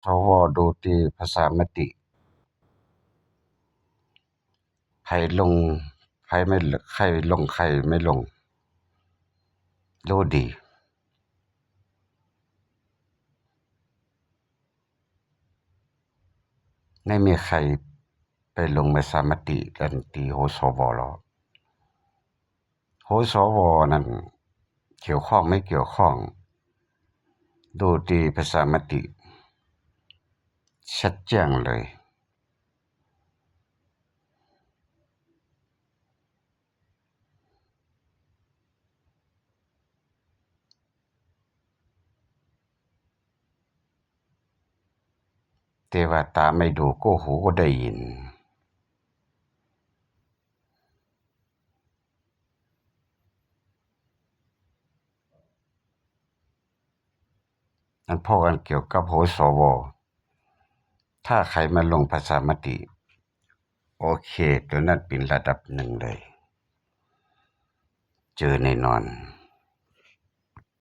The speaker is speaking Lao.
ສວ ດູທີ່ປະຊາມະຕິ ໃຜລົງ ໃຜໄມ່ ໃຄລົງ ໃຄໄມ່ລົງ ຮູ້ດີ. ໃນເມື່ອໃຄໄປລົງປະຊາມະຕິກັນທີ່ໂຮສວ ແລ້ວ ໂຮສວນັ້ນກ່ຽວຂ້ອງ ໄມ່ກ່ຽວຂ້ອງ ດູທີ່ປະຊາມະຕິ ຊັດແຈ້ງເລີຍ. ແຕ່ວ່າຕາໄມ່ດູ ກໍຫູກໍໄດ້ຍິນ. ອັນພໍກັນກ່ຽວກັບໂຮສວ ຖ້າໃຄມາລົງປະຊາມະຕິ ໂອເຄ ໂຕນັ້ນເປັນລະດັບໜຶ່ງເລີຍ ເຈີແນ່ນອນ.